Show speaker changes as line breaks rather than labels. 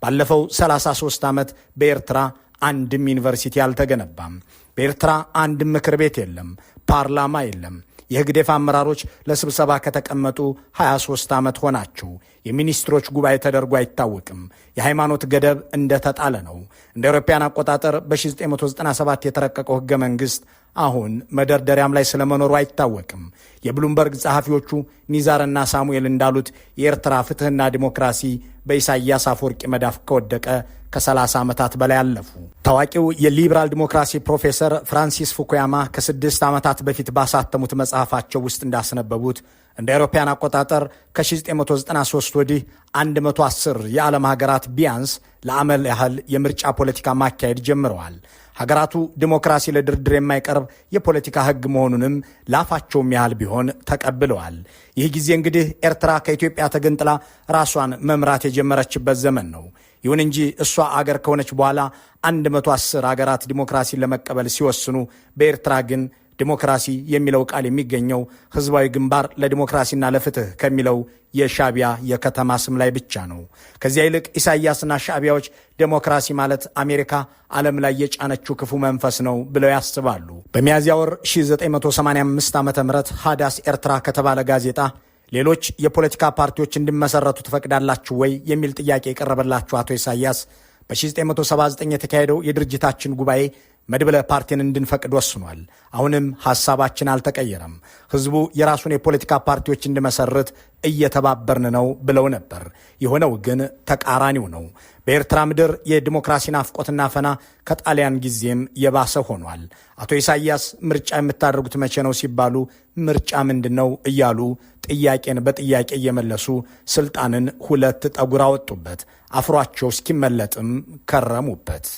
ባለፈው 33 ዓመት በኤርትራ አንድም ዩኒቨርሲቲ አልተገነባም። በኤርትራ አንድም ምክር ቤት የለም፣ ፓርላማ የለም። የህግደፍ አመራሮች ለስብሰባ ከተቀመጡ 23 ዓመት ሆናቸው። የሚኒስትሮች ጉባኤ ተደርጎ አይታወቅም። የሃይማኖት ገደብ እንደተጣለ ነው። እንደ አውሮፓውያን አቆጣጠር በ1997 የተረቀቀው ሕገ መንግሥት አሁን መደርደሪያም ላይ ስለመኖሩ አይታወቅም። የብሉምበርግ ጸሐፊዎቹ ኒዛርና ሳሙኤል እንዳሉት የኤርትራ ፍትሕና ዲሞክራሲ በኢሳያስ አፈወርቂ መዳፍ ከወደቀ ከ30 ዓመታት በላይ አለፉ። ታዋቂው የሊበራል ዲሞክራሲ ፕሮፌሰር ፍራንሲስ ፉኩያማ ከ6 ዓመታት በፊት ባሳተሙት መጽሐፋቸው ውስጥ እንዳስነበቡት እንደ አውሮፓውያን አቆጣጠር ከ1993 ወዲህ 110 የዓለም ሀገራት ቢያንስ ለአመል ያህል የምርጫ ፖለቲካ ማካሄድ ጀምረዋል። ሀገራቱ ዲሞክራሲ ለድርድር የማይቀርብ የፖለቲካ ሕግ መሆኑንም ላፋቸውም ያህል ቢሆን ተቀብለዋል። ይህ ጊዜ እንግዲህ ኤርትራ ከኢትዮጵያ ተገንጥላ ራሷን መምራት የጀመረችበት ዘመን ነው። ይሁን እንጂ እሷ አገር ከሆነች በኋላ 110 አገራት ዲሞክራሲን ለመቀበል ሲወስኑ፣ በኤርትራ ግን ዲሞክራሲ የሚለው ቃል የሚገኘው ህዝባዊ ግንባር ለዲሞክራሲና ለፍትህ ከሚለው የሻቢያ የከተማ ስም ላይ ብቻ ነው። ከዚያ ይልቅ ኢሳያስና ሻቢያዎች ዴሞክራሲ ማለት አሜሪካ ዓለም ላይ የጫነችው ክፉ መንፈስ ነው ብለው ያስባሉ። በሚያዝያ ወር 1985 ዓ ም ሃዳስ ኤርትራ ከተባለ ጋዜጣ ሌሎች የፖለቲካ ፓርቲዎች እንዲመሰረቱ ትፈቅዳላችሁ ወይ የሚል ጥያቄ የቀረበላቸው አቶ ኢሳያስ በ1979 የተካሄደው የድርጅታችን ጉባኤ መድብለ ፓርቲን እንድንፈቅድ ወስኗል። አሁንም ሐሳባችን አልተቀየረም። ህዝቡ የራሱን የፖለቲካ ፓርቲዎች እንዲመሰርት እየተባበርን ነው ብለው ነበር። የሆነው ግን ተቃራኒው ነው። በኤርትራ ምድር የዲሞክራሲ ናፍቆትና ፈና ከጣሊያን ጊዜም የባሰ ሆኗል። አቶ ኢሳያስ ምርጫ የምታደርጉት መቼ ነው ሲባሉ ምርጫ ምንድን ነው እያሉ ጥያቄን በጥያቄ እየመለሱ ስልጣንን ሁለት ጠጉር አወጡበት። አፍሯቸው እስኪመለጥም ከረሙበት።